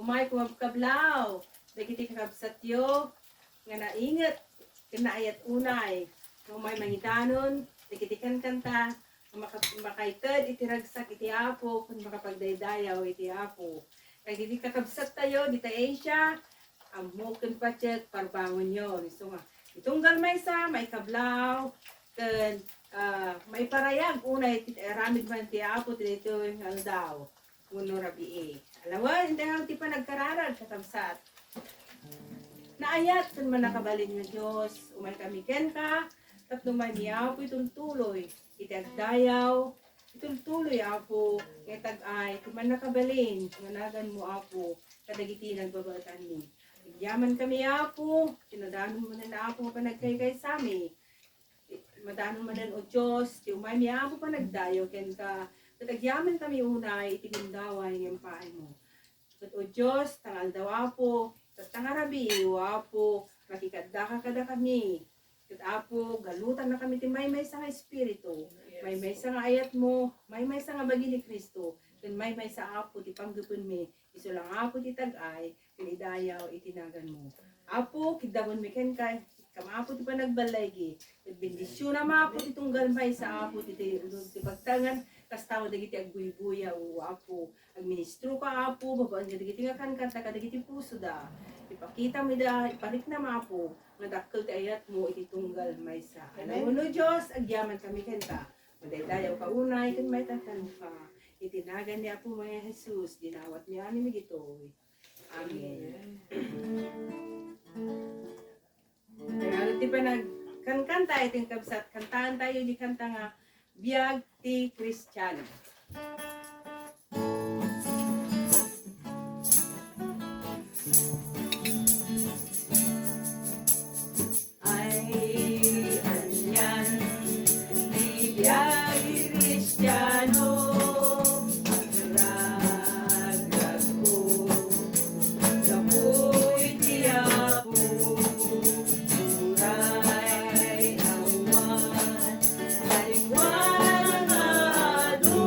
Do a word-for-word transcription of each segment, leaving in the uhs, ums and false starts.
Umay, kumakablaw dagiti kakabsatyo nga nainget ken naayat unay. Umay mangidanon dagiti kankanta nga maka-, makaited iti ragsak iti Apo ken makapagdaydayaw iti Apo. Dagiti kakabsattayo dita Asia, ammo ken patiek parbangonyo. Isu nga itunggal maysa, maikablaw, ken, ah, maiparayag unay iti aramid man ti Apo ditoy nga aldaw wenno rabii. Alawen, intayo ti panagkararag, kakabsat. Naayat ken mannakabalin nga Dios, umay kami kenka, tapno umay ni Apo itultuloy iti agdayaw, itultuloy, Apo, nga itag-ay ti mannakabalin nga naganmo, Apo, kadagiti nagbabaetanmi. Agyaman kami, Apo, kinadanon manen, Apo, nga panagkaykaysami. Madano manen, O Dios, ti umaymi, Apo, panagdayaw kenka, ket agyaman kami unay iti gundaway nga impaaymo. Ket, O Dios, ta nga aldaw, Apo, ket ta nga rabii, O Apo, makikaddaka kadakami. Ket, Apo, galutannakami ti maymaysa nga espiritu, maymaysa nga ayatmo, maymaysa nga bagi ni Cristo, ken maymaysa, Apo, ti panggepenmi. Isu la nga, Apo, ti tag-ay ken idayaw iti naganmo. Apo, kiddawenmi kenka, kam, Apo, ti panagballaigi. Ket bendisionam, Apo, ti tunggal maysa, Apo, ti, ti, ti pagtangan, kasta met dagiti agbuybuya, O Apo. Agministroka, Apo, babaen kadagiti nga kankanta kadagiti pusoda. Ipakitam ida, ipariknam, Apo, nga dakkel ti ayatmo iti tunggal maysa. Amen. Alawen, O Dios, agyaman kami kenka. Madaydayawka unay ken maitatangka. Iti nagan ni Apo nga Jesus, dinawatmi amin dagitoy. Amen. Kaya ti panag-, kankanta iti kabsat, kantaentayo di kanta nga Biag ti Kristiano. Ay, anian ti biag ti Kristiano, agragagko, gapu iti Apo, uray awan, ay, awan nga adu.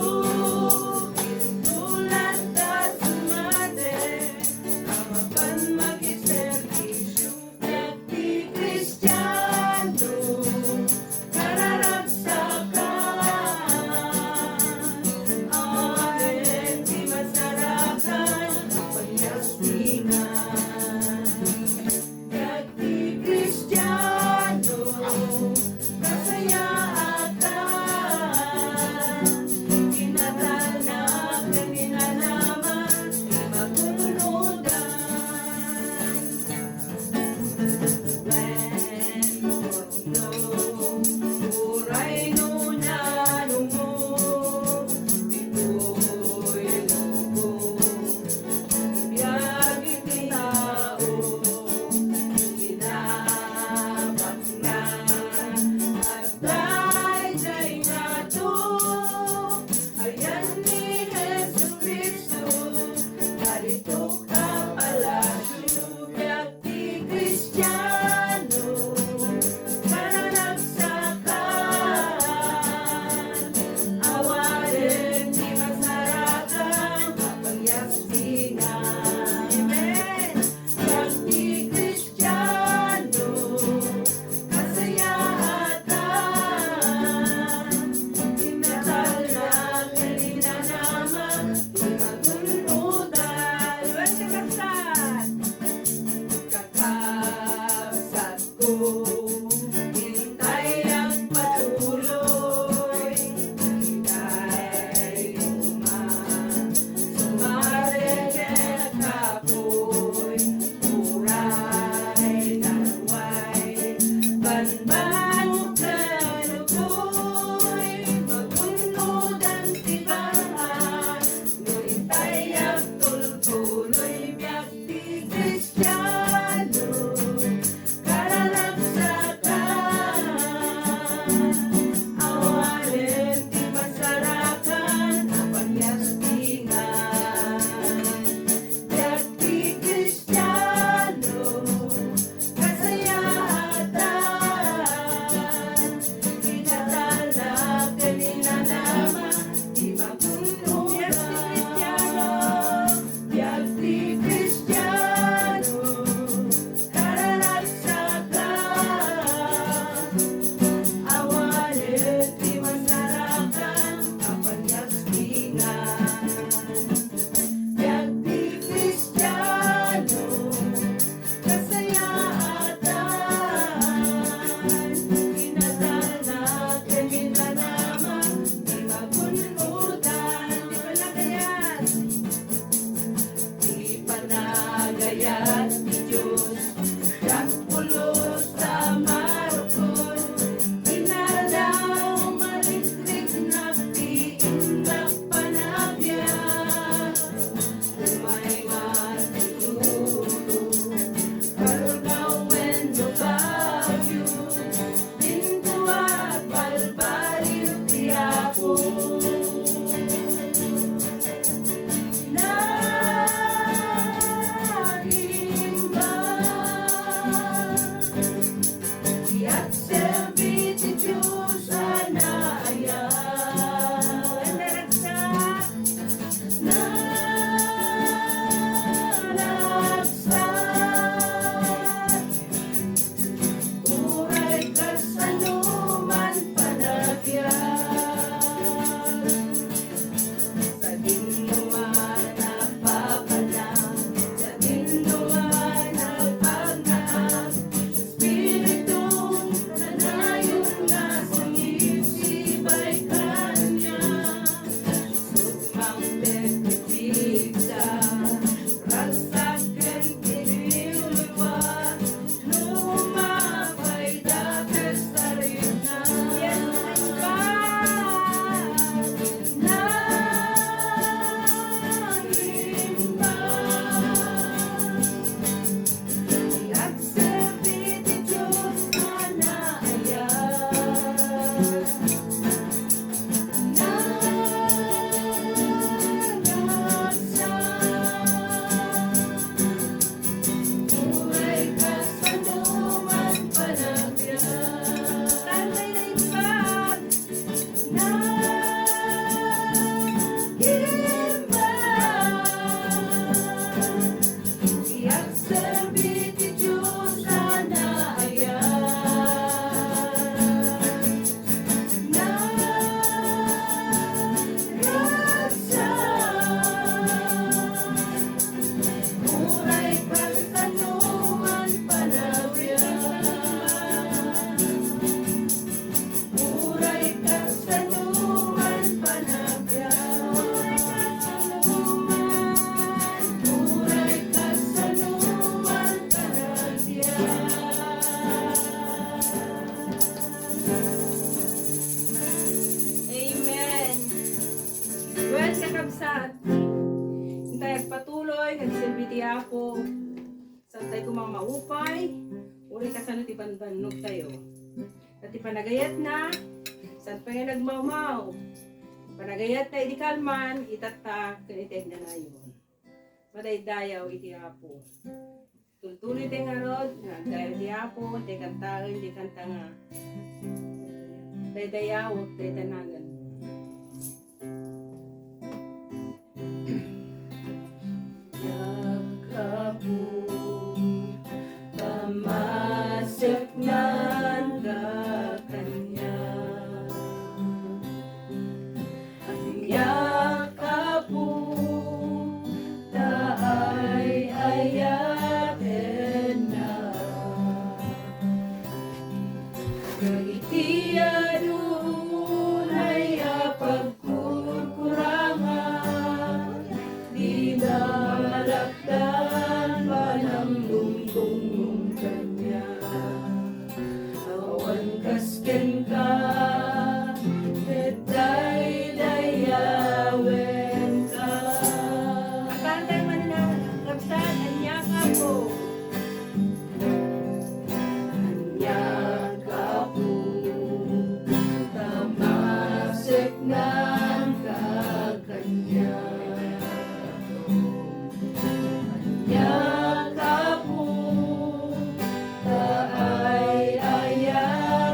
Agserbi ti Apo, saantayo koma maupay, uray kasano ti bambannogtayo. Ta ti panagayatna, saan pay nga nagmawmaw. Panagayatna idi kalman, itatta, ken iti agnanayon. Madaydayaw iti Apo. Tultuloy tayo ngarud, nga agdayaw ti Apo, tayo kantaen, ti kanta nga, daydayawek, dayta nagan. Aniak, Apo, pamaseknan ka kaniak. Aniak, Apo, ta ay-ayatennak. Dagiti adunay a pagkurkurangan, dina malakdan panangdungdungngom kaniak. Awan kas kenka, ket daydayawenka. Akantay man na, kabsat, aniak, Apo. Aniak, Apo, ta maseknan ka kaniak. Aniak, Apo, ta ay-ayatennak.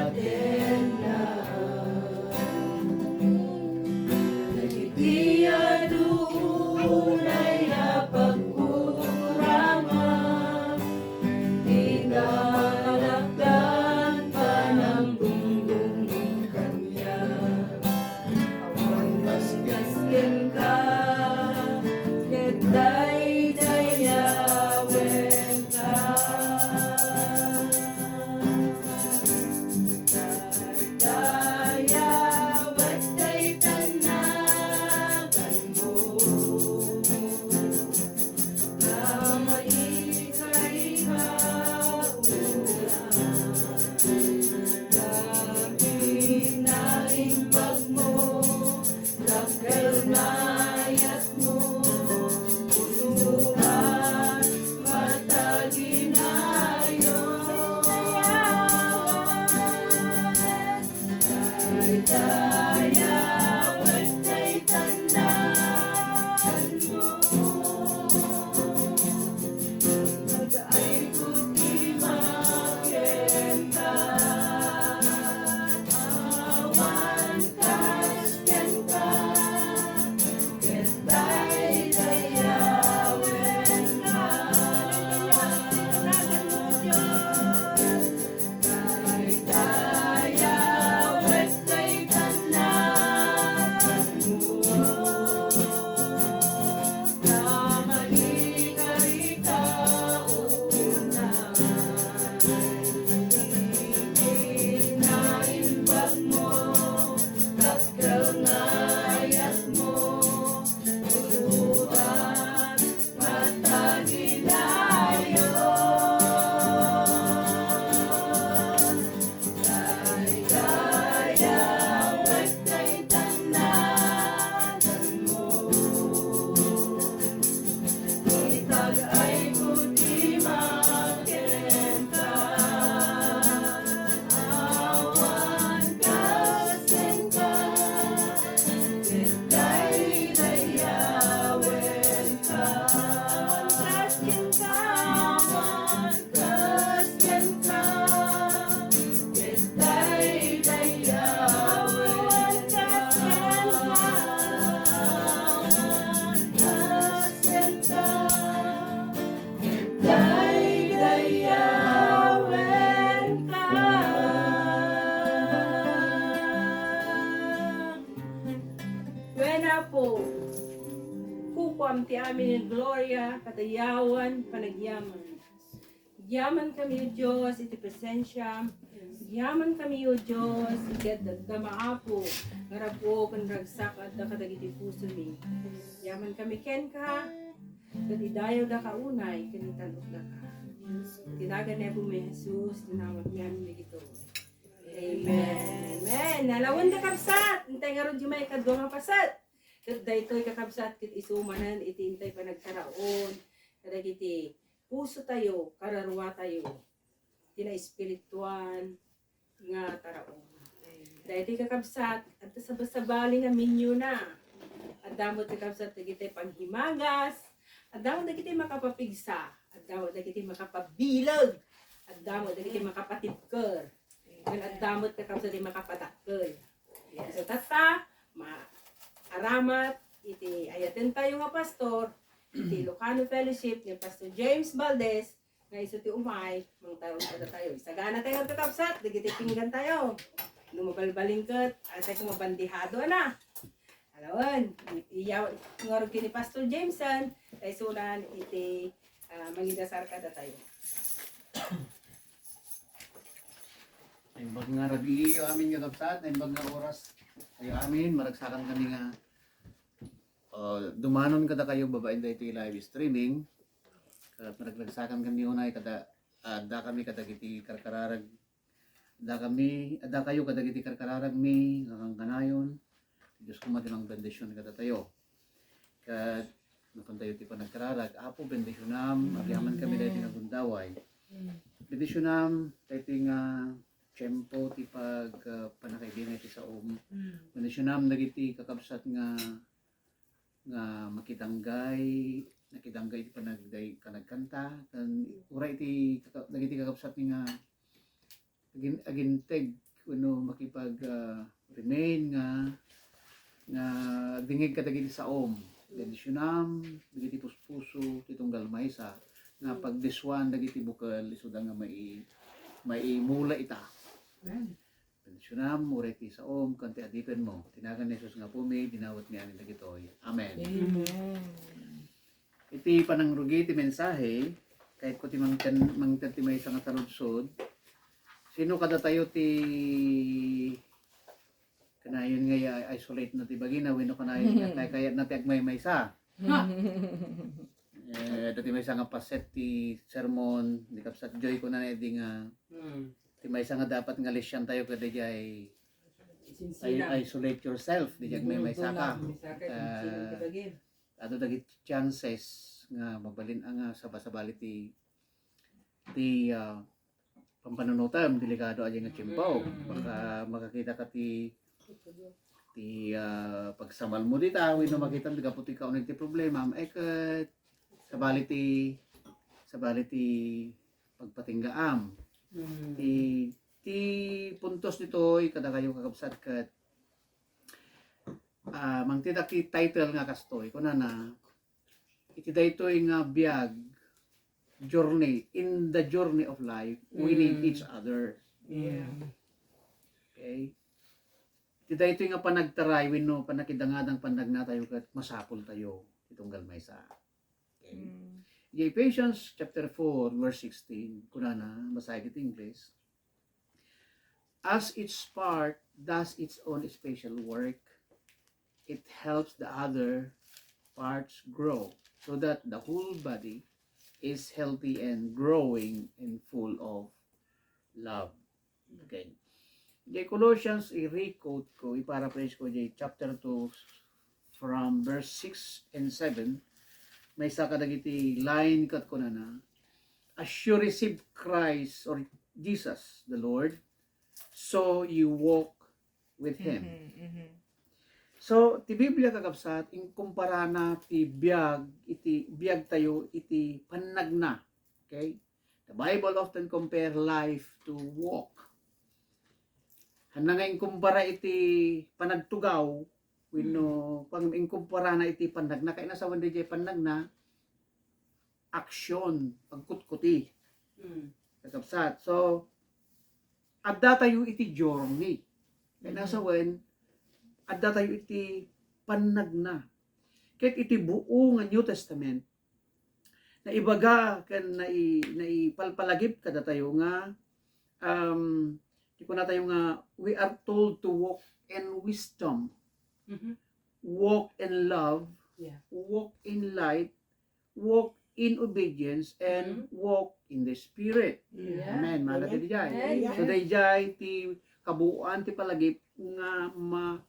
Dagiti adunay a pagkukurangan, dina malakdan panangdungdungngom kaniak. Awan kas kenka, ket daydayawenka. Dayawek dayta naganmo. Kama ikarika ulang, dagiti naimbagmo, dakkel nga ayatmo, pusoan, mataginayon. Daydayawen dayta naganmo. Agayko ti makenka. Awan kas kenka. Ket daydayawenka. Daydayawen dayta naganmo. Kama ikarika ulang, dagiti naimbagmo, dakkel nga ayatmo, pusoan, mataginayon. Daydayawen dayta naganmo. Itag-ayko ti makenka. Awan kas kenka. Ket daydayawenka. Awan kas kenka. Awan kas kenka. Ket daydayawenka. Awan kas kenka. Awan kas kenka. Daydayawenka. Wen, Apo, kukuam ti amin nga gloria, kadayawan, panagyaman. Agyaman kami, O Dios, iti presensiam. Agyaman kami, O Dios, iti ad-, dadduma, Apo, nga rabuo ken ragsak adda kadagiti pusomi. Agyaman kami kenka, ket idayawdaka unay ken itan-okdaka. Iti nagan ni Apomi Jesus, dinamagmi amin dagitoy. Amen. Amen. Nalawenka, kabsat. Intay ngarud diay maikadua nga paset. Ket daytoy, kakabsat, ket isu manen iti intay panagtaraon kadagiti pusotayo, kararuatayo, ti naespirituan nga taraon. Daytoy, kakabsat, adda sabasabali nga menyona. Adda met, kakabsat, dagiti panghimagas, adda met dagiti makapapigsa, adda met dagiti makapabileg, adda met dagiti makapatibker. Ngem adda met, kakabsat, ti makapadakkel. Yes. So, tatta, ma-, aramat iti ayatentayo nga pastor, iti Ilocano Fellowship ni Pastor James Valdez, nga isu ti umay, mangtaraon kadatayo. Isagana tayo, kakabsat, dagiti pinggantayo. No mabalbalin ket, ay tayo mabandihado, ana. Alawen, i-, iyaw, ngarud ken ni Pastor Jameson, ta isunan iti, ah, mangidasar kadatayo. Naimbag nga rabii, amin nga kabsat, naimbag nga oras. Ay, amin, maragsakan kami nga, ah, dumanon kadakayo babaen daytoy live streaming. Ket maragragsakan kami unay kada, ah, adda kami kadagiti karkararag, adda kami, adda kayo kadagiti karkararagmi nga kankanayon. Dios koma ti mangbendision kadatayo. Ket napantayo ti panagkararag, Apo, bendisionam, agyamankami daytoy nga gundaway. Bendisionam daytoy nga tiempo ti pag, ah, pannakaibingay ti saom. Bendisionam dagiti kakabsat nga, nga makidanggay, nakidanggay ti panagday-, panagkanta, ken uray ti kaka-, dagiti kakabsat nga agin-, aginteg wenno makipag, ah, remain nga, nga agdingngeg kadagiti saom. Bendisionam dagiti puspuso ti tunggal maysa nga pagdissuan dagiti bukel isuda nga mai-, maimula ita. Amen. Bendisionam uray ti saom ken ti adipenmo. Ti nagan ni Jesus nga Apomi, dinawatmi amin dagitoy. Amen. Amen. Iti panangrugi ti mensahe, kayatko ti mangted, mangted ti maysa nga saludsod. Sino kadatayo ti kanayon nga i-isolate na ti bagina, wenno kanayon nga kay-, kayatna ti agmaymaysa? Eh, dati maysa nga paset ti sermon ni Kabsat Joy, kunana idi nga, Hmm. ti maysa nga dapat nga lesson tayo kada jay, Sinsina. I-, isolate yourself, di jay Inundo agmaymaysa na, ka. Maysa ka, Ah, sinsina ti bagin. Adu dagiti chances nga mabalin a nga sabasabali ti, ti, ah, pampanunotem, delikado a jay nga tiempo. Mm. Baka makakita ka ti, ti, ah, pagsamal mo dita, wenno makita ti gapu ti kauneg ti problema, eh, ket sabali ti, sabali ti pagpatinggaam. Mm. Ti, ti puntos ditoy, kadakayo kakabsat, ket, ah, mangted ti title nga kastoy, kunana, iti daytoy nga biag, journey, in the journey of life, we need Mm. each other. Yeah. Okay? Iti daytoy nga panagtaray wenno pannakidangadang pannagnatayo ket masapultayo ti tunggal maysa. Okay? Mm. Iti Ephesians chapter four, verse sixteen, kunana, basaen iti Ingles, "As each part does its own special work, it helps the other parts grow so that the whole body is healthy and growing and full of love." Okay. Jay Colossians, i-requote ko, i-paraphrase ko, jay chapter two, from verse six and seven, maysa kadagiti line ket kunana, "As you receive Christ or Jesus the Lord, so you walk with Him." Mhm, mhm. So, ti Biblia, kakabsat, inkumparana ti biag, iti biag tayo, iti pannagna. Okay? The Bible often compare life to walk. Hanna nga inkumpara iti panagtugaw, wenno Mm. pang-, inkumparana iti pannagna. Kayatna sawen dayjay pannagna, action, pagkutkuti. Mm. Kakabsat. So, adda tayo iti journey. Kayatna Mm. sawen, adda tayo iti pannagna. Ket iti buo nga New Testament, naibaga ken nai-, naipalpalagip kadatayo nga, um, ti kunatayo nga, we are told to walk in wisdom, Mhm. walk in love, Yeah. walk in light, walk in obedience, and Mhm. walk in the Spirit. Yeah. Amen. Mahal Amen. Dayjay. Amen. So, dayjay ti kabuuan ti palagip nga ma-,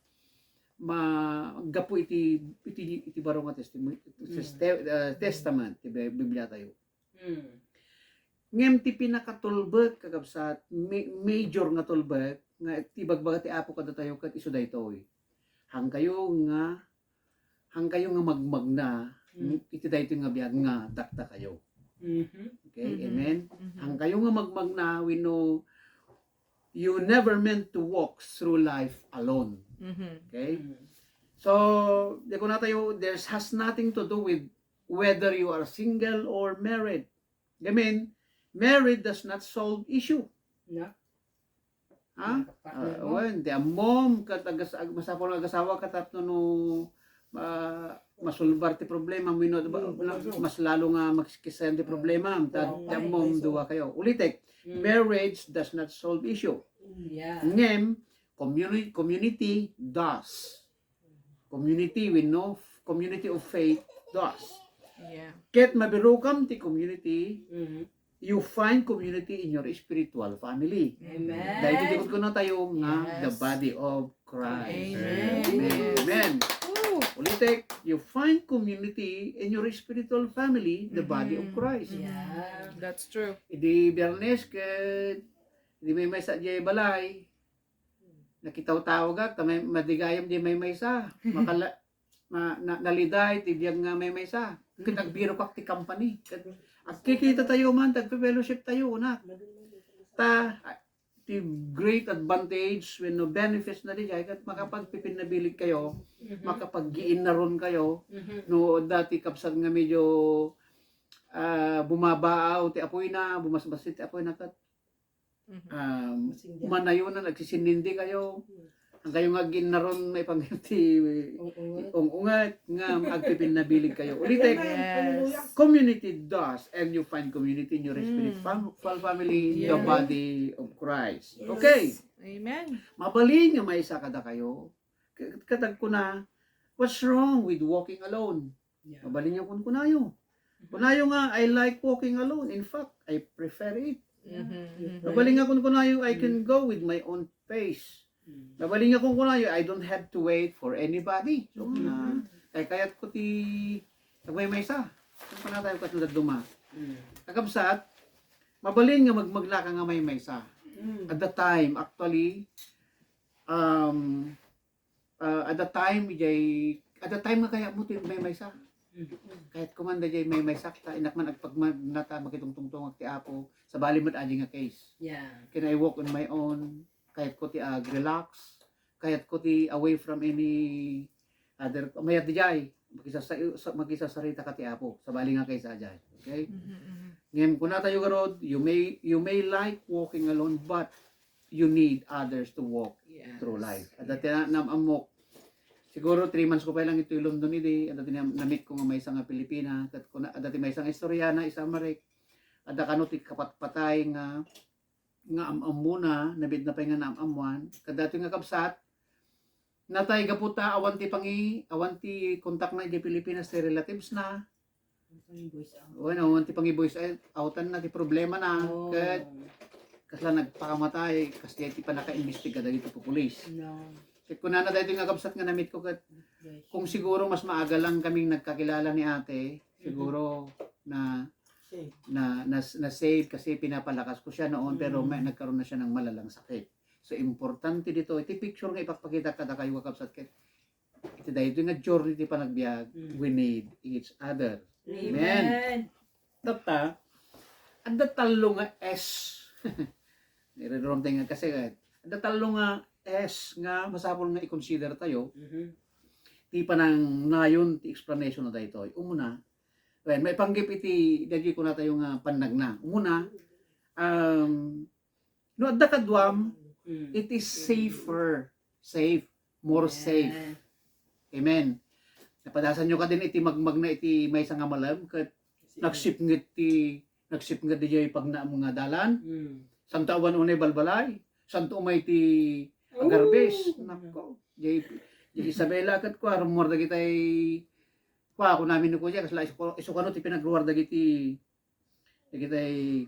ma-, gapu iti, iti, iti baro nga testimo-, teste-, ah, testament, ti Bi-, Biblia tayo. Mm. Ngem ti pinakatulbek, kakabsat, ma-, major nga tulbek, nga ti ibagbaga ti Apo kadatayo ket isu daytoy. Hankayo nga, hankayo nga magmagna, Mm. iti daytoy nga biag nga dakdakayo. Mhm. Okay, Mhm. amen? Mhm. Hankayo nga magmagna, wenno you never meant to walk through life alone. Mhm. Okay? Mm. So, di ko na tayo, this has nothing to do with whether you are single or married. I mean, married does not solve issue. Yeah. Ha? Yeah, partner Ah, mo. Wen, ti ammom, kat agas-, ag-, masapul nga agasawa, kat tapno no, ah, masulbar ti problema, wenno, ba, Mm, na, mm. Mas lalo nga makisayan ti problema, ta, Oo, ti ammom, oo. Duwa kayo. Ulitek, Mm. marriage does not solve issue. Mm, yeah. Ngem, communi-, community does. Community, we know, community of faith does. Yeah. Ket mabirokam ti community, Mhm. you find community in your spiritual family. Amen. Dahil di ko na tayo nga Yes. the body of Christ. Amen. Amen. Amen. Woo. Ulitek, you find community in your spiritual family, the body of Mhm. Christ. Yeah. That's true. Idi Biyernes, ket idi maymaysa diay balay, nakitaw-tawagak, ta may, madigayam diay maymaysa. Makala-, ma-, na-, naliday ti biag nga maymaysa. Ket agbirokak ti company. Ket agkikita tayo man, tagpe-fellowship tayo, kunak. Ta, ah, ti great advantage wenno benefits na diay, ket makapagpipinnabilig kayo, Mhm. makapaggiinnaron kayo, Mhm. no, dati kabsat nga medyo, ah, bumabaaw ti apoyna, bumasbassit ti apoyna, ket Mhm. Um, Masingga. Manayonan, agsisinnindi kayo. Hmm. Ang kayo nga ginnaron, maipanggep ti Ung-unget. Ung-unget, nga agpipinnabilig kayo. Ulitek, Amen. Yes. Hallelujah. Community does, and you find community in your spirit Mm. fam-, fam-, family, the Yes. body of Christ. Yes. Okay. Amen. Mabalin nga maysa kada kayo. K-, katag kuna, what's wrong with walking alone? Yeah. Mabalin nga kunkunayo. Mhm. Kunayo nga, "I like walking alone. In fact, I prefer it." Yeah. Mhm, mhm. Mabalin nga kunkunayo, "I can Mm. go with my own pace." Mm. Mabalin nga kunkunayo, "I don't have to wait for anybody." So, Mhm. na, kay kayat ko ti agmaymaysa. Kung kuna tayo kat naduma. Mm. Kakabsat, mabalin nga magmaglaka nga maymaysa. Mm. At the time, actually, um, ah, at the time, ijay, at the time nga kayatmo ti maymaysa. Mm. Kayatko man dayjay maymaysak, ta innak man agpagmagna ta makitungtungtungak ti Apo, sabali met adi nga case. Yeah. Can I walk on my own? Kayatko ti ag-relax. Kayatko ti away from any other, mayat dijay. Makisasa-, sa-, makisasarita ka ti Apo. Sabali nga case ajay. Okay? Mhm, mhm. Ngem kuna tayo garud, you may, you may like walking alone, but you need others to walk Yes. through life. Adda ti Yes. na-, nam-ammok. Siguro three months ko pa lang itoy London idi, adda ti nam-, namit ko nga maysa nga Pilipina, ket kuna, adda ti maysa nga istorya na isa marik. Adda kano ti kapatpatay nga, nga am-ammona, namit na pay nga naam-ammoan. Kadatoy nga kabsat, natay gapu ta awan ti pangi-, awan ti kontak na iti Pilipinas ti relatives na. Ang voice out. Bueno, awan ti pangi-voice out, outan na ti problema na. Oh. Ket kasla nagpakamatay, kasla ti pannakaimbestiga dagiti pupulis. No. Ket kunana daytoy nga kabsat nga namit ko ket Yes. kung siguro mas maaga lang kaming nagkakilala ni ate, Mhm. siguro na Safe. na, na, na save kasi pinapalakas ko siya noon, pero may Mm. nagkaroon na siya ng malalang sakit. So, importante dito, iti picture nga ipakpakita kada kayo, kakabsat, ket iti daytoy nga journey ti panagbiag, Mm. we need each other. Amen. Amen. Tatta, adda tallo nga S. Nire-wrong thing nga kasi, eh, adda tallo nga S nga masapul nga i-consider tayo. Mhm. Ti panangnayon ti explanation na daytoy. Umuna, well, maipanggep iti dagiti kuna tayo nga pannagna. Umuna, um, no adda kaduam, Mm. it is safer. Safe. More Yeah. safe. Amen. Napadasan nyo kadin iti magmagna iti maysa nga malem, ket Sige. nagsipnget ti, nagsipnget di jay pagnaam nga dalan. Mm. Santo awan unay balbalay. Santo umay ti Oh. agarbes. Nako. Jay, jay Isabela ket kua, rummuar dagitay, kua, kunamin ko jay, kasla isu, isu kano ti pinagruar dagiti dagitay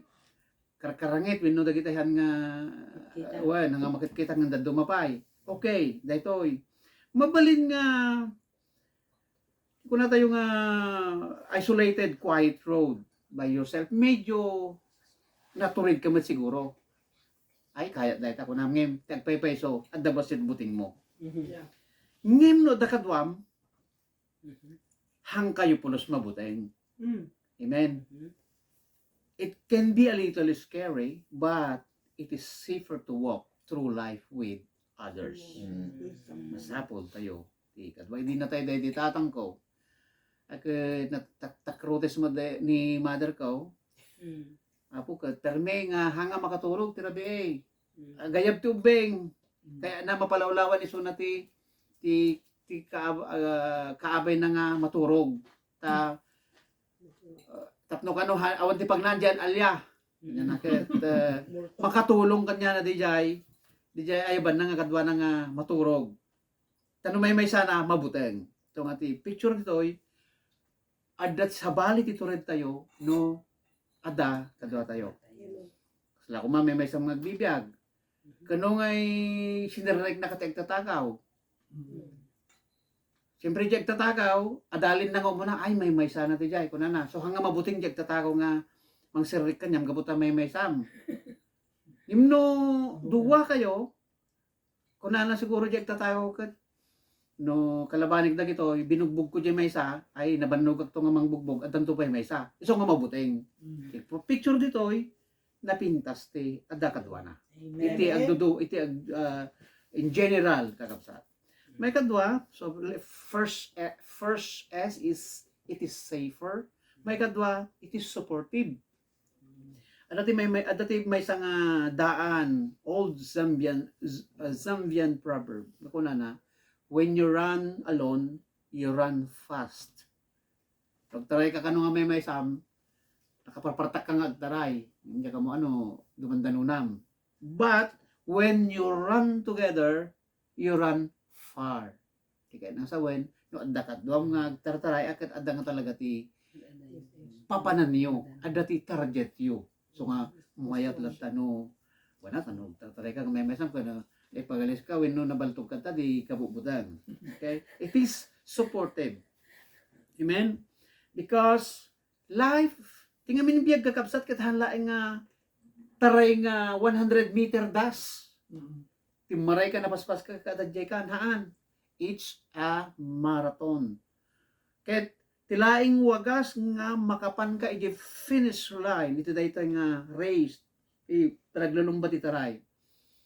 karkarangit wenno dagitay han nga, Kita. Wen, nga makitkitak nga dadduma pay. Okay, daytoy. Mabalin nga, kuna tayo nga isolated, quiet road by yourself, medyo naturid ka met siguro. Ay, kayat dayta, kunam ngem, ti agpaypayso, adda bassit buting mo. Mhm. Yeah. Ngem no adda kaduam, mhm, hangkayo pulos mabuteng. Mm. Amen. Mhm. It can be a little scary, but it is safer to walk through life with others. Mm. Masapul tayo. Ti kadua, idi natay daydi tatang ko. Ak, eh, nat-, tak-, takrotes mo de-, ni mother ko. Mm. Apo, ka, perme nga hanga makaturog ti rabii. Mm. Agayab ti ubbing. Mm. Kayatna mapalawlawan isuna ti, ti, ti kaab-, ah, kaabay na nga maturog. Ta, ah, tapno kano ha-, awan ti pagnandian, alya. Mm. Yan na ket, ah, makatulong kaniana dijay, dijay ayabanna nga kaduana nga maturog. Ta no maymaysana, mabuteng. Ito nga ti picture ditoy, adda sabali ti tured tayo no adda kadua tayo. Amen. Kasla koma maymaysa nga agbibiag. Kano ngay sinerrekna ket ti agtatagaw. Mm. Siyempre, di agtatagaw, adalin na nga umuna, "Ay, maymaysana ti jay," kunana. So, hanga mabuteng di agtatagaw nga mangserrek kaniam gapu ta maymaysam. Ngem no dua kayo, kunana siguro di agtatagaw ket, "No kalabanik dagitoy, binugbog ko di maysa, ay, nabannogak to nga mangbugbog, addanto pay maysa." Isu nga mabuteng. Mm. Ti picture ditoy, napintas ti adda kaduana. Amen. Iti agdudu, iti ag-, ah, in general, kakabsat. Maikadua, so, first, eh, first S is, it is safer. Maikadua, it is supportive. Adda ti may, may, adda ti maysa nga daan, old Zambian, Z-, uh, Zambian proverb. Nga kunana, "When you run alone, you run fast." Pagtaray ka kano nga maymaysam, nakaparpartak ka nga agtaray. Hindi ka mo ano, dumandanunam. But when you run together, you run far. Ti kayatna nga sawen, no adda kaduam nga agtartaray, ket adda nga talaga ti papananyo, adda ti targetyo. So nga, mayat latta no, wala ta no, agtartaray ka, nga maymaysam ka na, eh, pagalis ka, wenno nabaltog ka ta, di kabubutang. Okay? It is supportive. Amen? Because life, ti ngamin biag, kakabsat, ket haan laeng nga taray nga one hundred meter dash. Mm. Timmaray ka, napaspas ka, kada jay kan, haan. It's a marathon. Ket ti laing wagas nga makapan ka iti finish line, iti daytoy nga race, ti panaglulumba ti taray.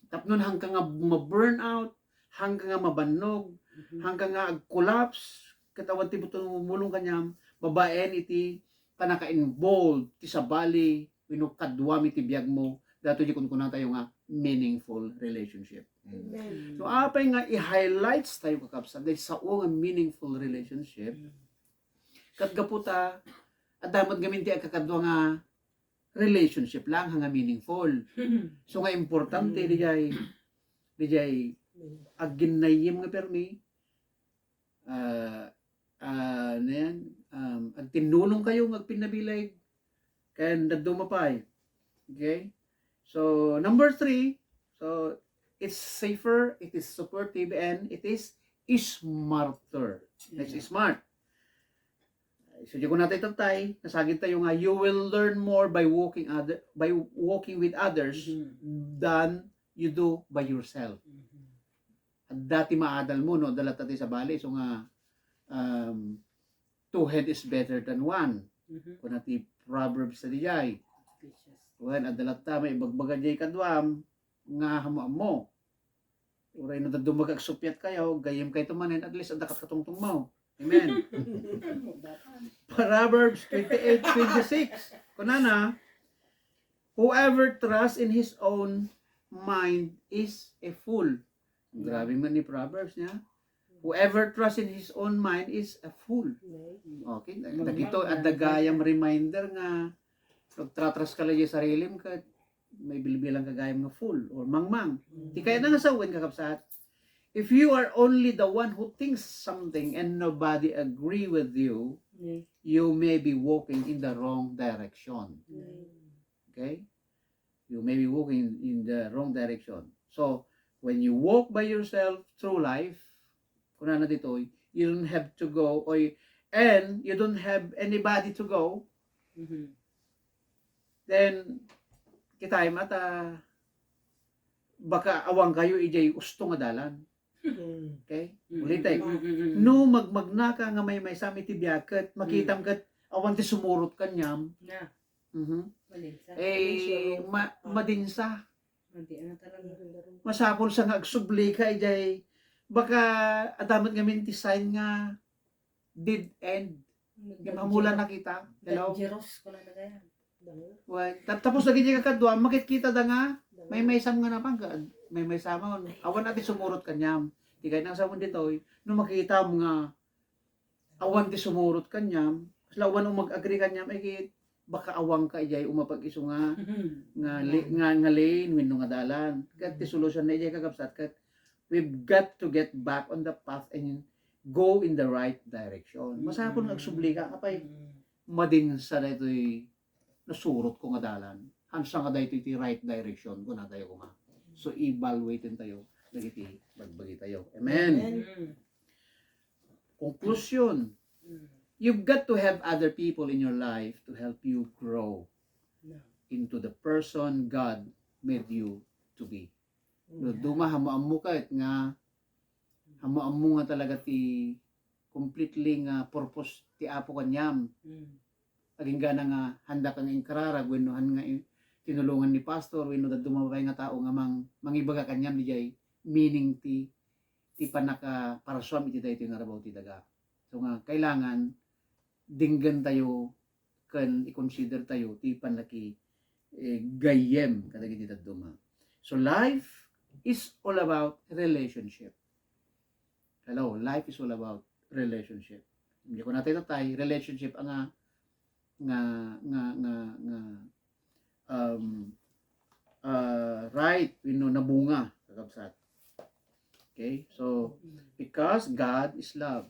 Tapno hangka nga ma-burnout, hangka nga mabannog, mhm, hangka nga ag-collapse, ket awan ti butong mulong kaniam, babaen iti pannaka-involve ti sabali wenno kaduam iti biagmo, daytoy di kunkunatayo nga meaningful relationship. Amen. So, apay nga i-highlights tayo, kakabsat, daytoy sao nga meaningful relationship? Ket gapu ta, adda met ngamin ti agkakadua nga relationship lang nga meaningful. So nga importante, mm, dijay, dijay agginnayyem nga permi, ah, ah, ano yan? Um, agtinnulong kayo nga agpinnabileg, ken dadduma pay. Okay? So, number three, so, it's safer, it is supportive, and it is smarter. That's, yeah, smart. So, di ko natay tatay, nasagid tayo nga, you will learn more by walking other, by walking with others, mhm, than you do by yourself. Mhm. Adda ti maadal mo, no? Adda latta ti sabali, so nga, um, two head is better than one. Mhm. Kuna ti Proverbs ta dijay. Precious. Wen, adda latta maibagbaga jay kaduam nga ammo-ammo. Uray no dadduma nga agsuppiat kayo, gayyem kayto manen, at least adda kat katungtong mo. Amen. Proverbs twenty-eight twenty-six. Kunana, "Whoever trusts in his own mind is a fool." Grabe man ni Proverbs niya. "Whoever trusts in his own mind is a fool." Amen. Okay, dagito, adda gayam reminder nga pagtratras ka lang sa sarilim ket maibilbilang ka gayam nga fool or mangmang. Mm. Ti kayatna nga sawen, kakabsat, if you are only the one who thinks something and nobody agree with you, yes, you may be walking in the wrong direction. Mm. Okay? You may be walking in the wrong direction. So, when you walk by yourself through life, Kunana ditoy, you don't have to go, or, and you don't have anybody to go, Mhm. then, kitaem a ta, baka awan kayo idiay usto nga dalan. Mm. Okay? Mm, Ulitek. Mm, mm, mm. No magmagnaka nga maymaysam iti biag ket makitam ket awan ti sumurot kaniam. Na. Mhm. Madinsa. Eh, Sure. ma-, madinsa. Madi, ano talaga? Masapul sa nga agsubli ka idiay, baka adda met ngamin ti sign nga dead end. Nga mamula na kita. Hello? Dangerous ko na kaya. Well, ta-, tapos lagi di kakadua, makit-kita da nga, maymaysam nga napangga, maymaysamon. Awan na ti sumurot kaniam. Di kayo nang samon ditoy, no makita mo nga, awan ti sumurot kaniam, kasla awan umag-agree kaniam, ay kit, baka awan ka ijay umapag isu nga, nga, li-, nga, nga lane, wenno nga dalan. Ket ti solusyon na ijay kakabsat, ket we've got to get back on the path and go in the right direction. Masapul nga agsubli ka, apay, Mm. madinsa daytoy nasurot ko nga dalan. Hansa nga daytoy ti right direction, kuna tayo kuma. So, evaluate tayo dagiti bagbagi tayo. Amen. Amen. Mm. Conclusion. Mm. You've got to have other people in your life to help you grow No. into the person God made you to be. No, Yeah. duma, ammo-ammo ket nga, ammo-ammo nga talaga ti completely nga purpose ti Apo kaniam. Mm. Aginggana nga handa ka nga inkararag, wenno han nga in-, tinulongan ni pastor, wenno dadduma pay nga tao nga mang-, mangibaga kaniam dijay meaning ti, ti pannakaparsuam iti daytoy nga rabaw ti daga. So nga, kailangan dinggen tayo ken i-consider tayo ti pannaki, eh, gayyem kadagiti dadduma. So life is all about relationship. Hello, life is all about relationship. Hindi ko natin tatay, relationship ang nga, nga, nga, nga, nga, um, uh, right, wenno nabunga, kakabsat. Okay? So, because God is love.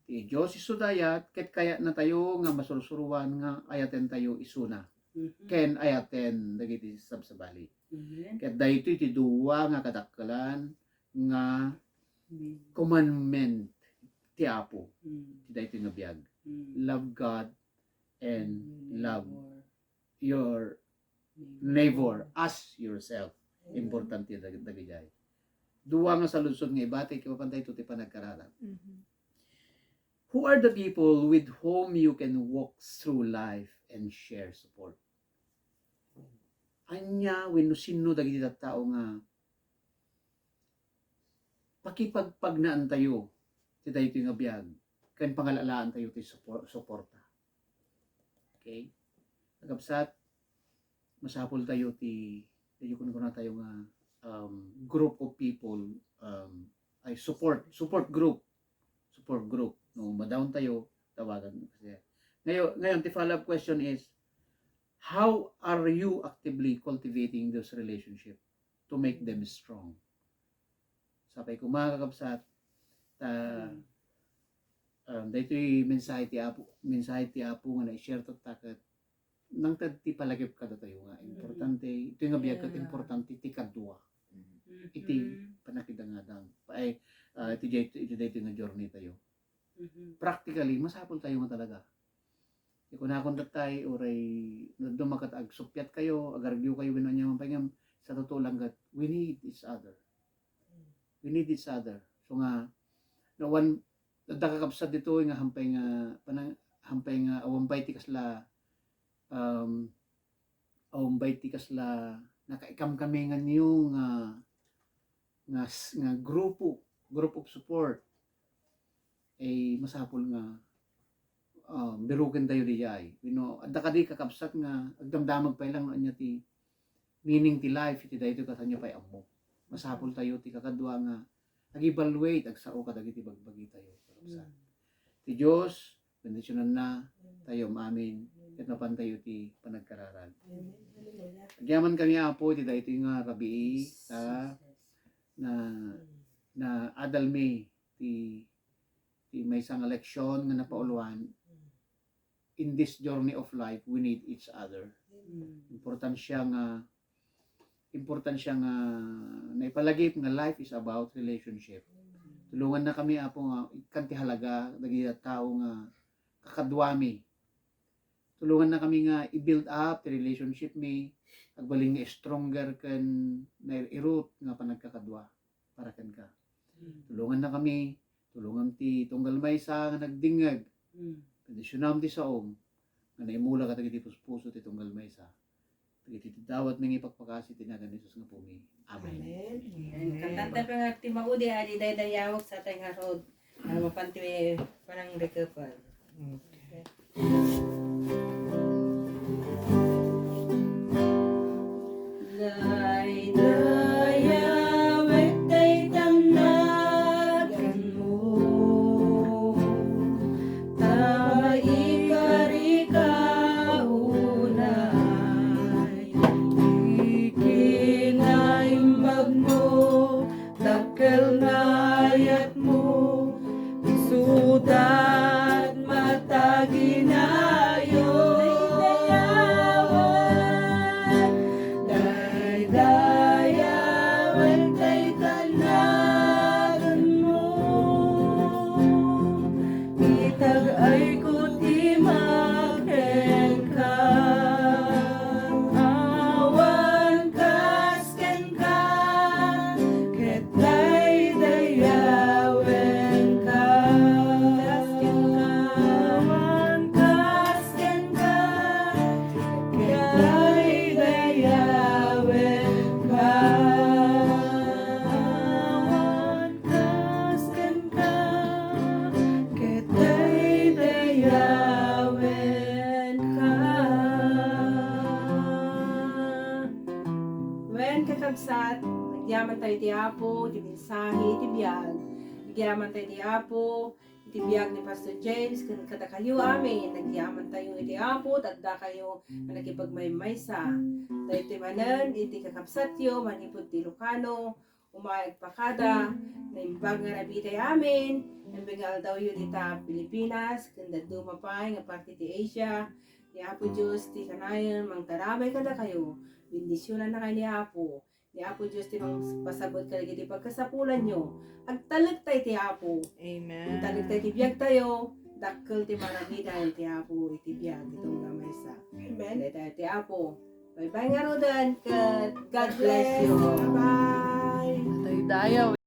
Ti Dios isu dayat, ket kayatna tayo nga masursuruan nga ayaten tayo isuna. Mhm. Ken ayaten dagiti sabsabali. Amen. Ket daytoy ti dua nga kadakkelan nga Amen. commandment ti Apo. Mm. Ti daytoy nga biag. Mm. Love God and Mm, love neighbor. your Neighbor. neighbor as yourself. Amen. Importante dag-, dagijay. Dua nga saludsod nga ibati, ket mapan daytoy ti panagkararag. Mhm. Who are the people with whom you can walk through life and share support? Ania wenno sinno dagiti tattao nga pakipagpagnaan tayo ti daytoy nga biag ken pangalalaan tayo ti supor-, suporta. Okay? Kakabsat, masapul tayo ti, ti kunkunatayo nga, um, group of people, um, ay support, support group. Support group. No, ma-down tayo, tawagan mo kasi. Ngayon, ngayon, the follow-up question is, how are you actively cultivating those relationships to make them strong? Sapay ko, mga kakabsat, ta, Mm. um, daytoy mensahe ti Apo, mensahe ti Apo nga na-share tatta ket nangted ti palagip kadatayo nga Mm. importante, ito nga biag ket Yeah. importante ti kadua. Mhm. Iti Mhm. panakidangadang. Ay, ah, iti jay-, iti daytoy nga journey tayo. Mhm. Practically, masapul tayo nga talaga. Kunakon tattay, uray, no, dumakat agsuppiat kayo, agargiw kayo, wenno ania man pay ngem, sa totoo lang ket, we need each other. Mm. We need each other. So nga, no, one, adda kakabsat ditoy nga hampay nga, panang, hampay nga awan pay ti kasla, um, awan pay ti kasla nakaikamkaminganyo nga, nga s-, nga grupo, group of support. Eh, masapul nga, ah, biruken tayo diay. Wenno, adda kadi kakabsat nga agdamdamag pay lang no ania ti meaning ti life iti daytoy ket ania pay ammo. Masapul tayo ti kakadua nga ag-evaluate, agsao kadagiti bagbagi tayo, kakabsat. Mm. Ti Dios, bendisionanna tayo, amin. Amen. Ket mapan tayo ti panagkararag. Amen. Hallelujah. Agyaman kami, Apo, iti daytoy nga rabii, ta na, Mm. na adalmi ti, ti maysa nga leksyon nga napauluan. Mm. In this journey of life, we need each other. Mm. Importansya nga, importansya nga naipalagip nga life is about relationship. Mm. Tulongannakami, Apo, nga ikkan ti halaga dagiti tao nga kakaduami. Tulongannakami nga i-build up ti relationship mi, agbalin nga stronger ken nair-irut nga panagkakadua para kenka. Tulongannakami, tulongam ti tunggal maysa nga nagdingngeg. Bendisionam ti saom nga naimula kadagiti puspuso ti tunggal maysa. Dagiti dawatmi nga ipakpakasi ti nagan ni Jesus nga Apomi. Amen. Amen. Amen. Kantanta pa nga ti maudi a di daydayawek sa atay nga rod. Ano mapan ti panangrekepan. Okay. Daydayawek daytan naganmo, ta maikarika unay ti kinaimbagmo, dakkel nga ayatmo, isudat mataginayo. Daydayawek daytan naganmo. Itag-ayko ti makenka. Awan kas kenka, ket daydayawenka. Awan kas kenka, ket daydayawenka. Awan kas kenka, ket daydayawenka. Wen, kakabsat, nagyaman tayo ti Apo, ti mensahe, ti biag. Nagyaman tayo ti Apo, iti biag ni Pastor James, ken kadakayo amin, nagyaman tayo iti Apo, ta adda kayo nga nakipagmaymaysa. Daytoy manen iti kakabsatyo manipud ti Ilocano, umayag pakada, naimbag nga nabitay amin, naimbag nga aldawyo dita Pilipinas, ken dadduma pay nga parte ti Asia, ni Apo Dios ti kanayon mangtaramay kadakayo, bendisionannakayo ni Apo. Ni Apo Dios ti mangpasabut kadagiti pagkasapulanyo. Agtalek tayo ti Apo. Amen. Agtalek tayo ti biag tayo. Dakkel ti maramidan ti Apo iti biag iti tunggal maysa. Amen. Agtalek tayo ti Apo. Bye-bye ngaruden, ket God bless you. Bye-bye. Daydayaw.